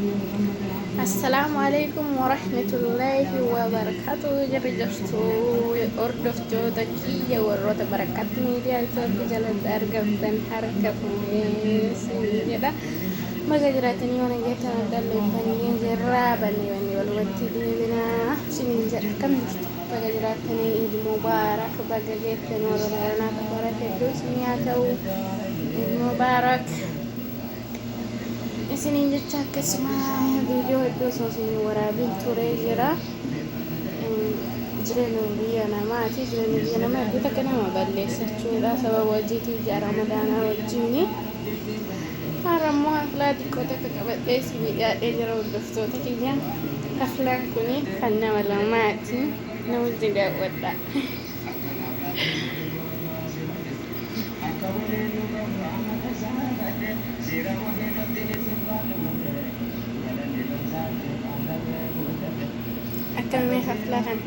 Assalaamu alaikum warahmatullaahi wabarakaatu. Jirri jirtu hordoftoota kiyya warroota Barakat Miidiyaa Itoophiyaa jalatti argamtan harka fuunee siin jedha. Baga jiraatanii waan geettan addallee bannee jirra bannee bannee walumatti deebinaa siniin jedha. Akkam jirtu? Baga jiraattanii. Iid Mubaarak, baga geettan. Warra baranaa kafarat hedduu isinii haa ta'u. Iid Mubaarak isiniin jecha. Akkasuma viidiyoo hedduu osoo isinii waraabin turee jira. Jireenya biyya namaati. Jireenya biyya namaa hedduu takka nama balleessachuudha sababa hojiitiif ji'a Ramadaanaa wajjiini. Har'a immoo haflaa xiqqoo takka qabadhee isinii dhiyaadhee jira, hordoftoota kiyya. Haflaan kun kan nama lamaati. Na wajjin daawwadhaa. Akkamii haflaa kana?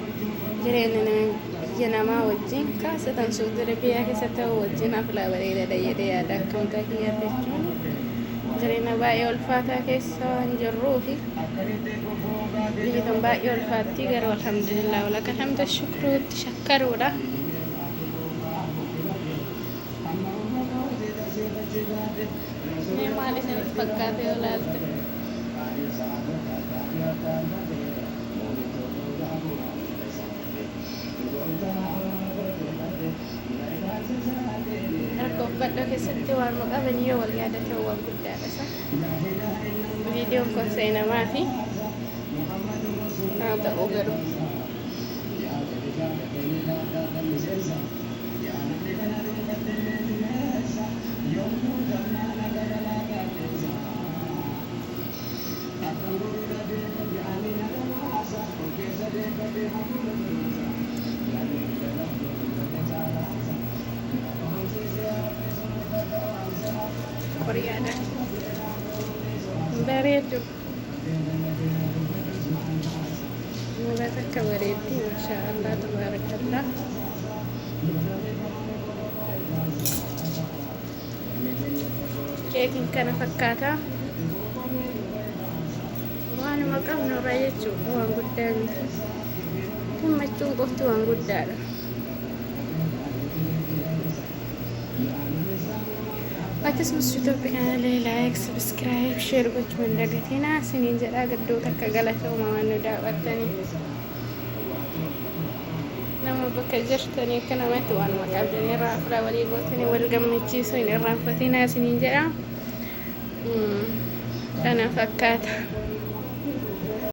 Jireenya nama biyya namaa wajjin kaasatan Suudi Arabiyaa keessa ta'u wajjin haflaa bareedaadha jedhee yaada. Akka mataa kiyyaatti jechuun jireenya baay'ee ulfaataa keessa waan jirruufi biyyi tun baay'ee ulfaatti, garuu alhamdulillah walaka alhamdu shukruutti shakkaruudha. Mee maal isinitti fakkaate yoo ilaalte? Rakkoof bal'oo keessatti waanuma qaban yoo wal yaadatan waan guddaadha isa. Viidiyoon kun seenamaa fi haa ta'u garuu. Qoriyaadha. Bareedu. Mala takka bareeddi, mashaa Allah, tabaarakallah. Keekiin kana fakkaata. Waanuma qabnu irraa jechuudha, waan guddaa miti. Gammachuun qofti waan guddaadha. Akkasumas YouTube kanallee like, subscribe, share gochuu hin dagatinaa isiniin jedhaa. Gaddoota akka galata uumamaan nu daawwattanii. Nama bakka jirtanii akka namatti waanuma qabdanii irraa fuula walii gootanii wal gammachiisuu hin irraanfatinaa isiniin jedha. Kana fakkaata.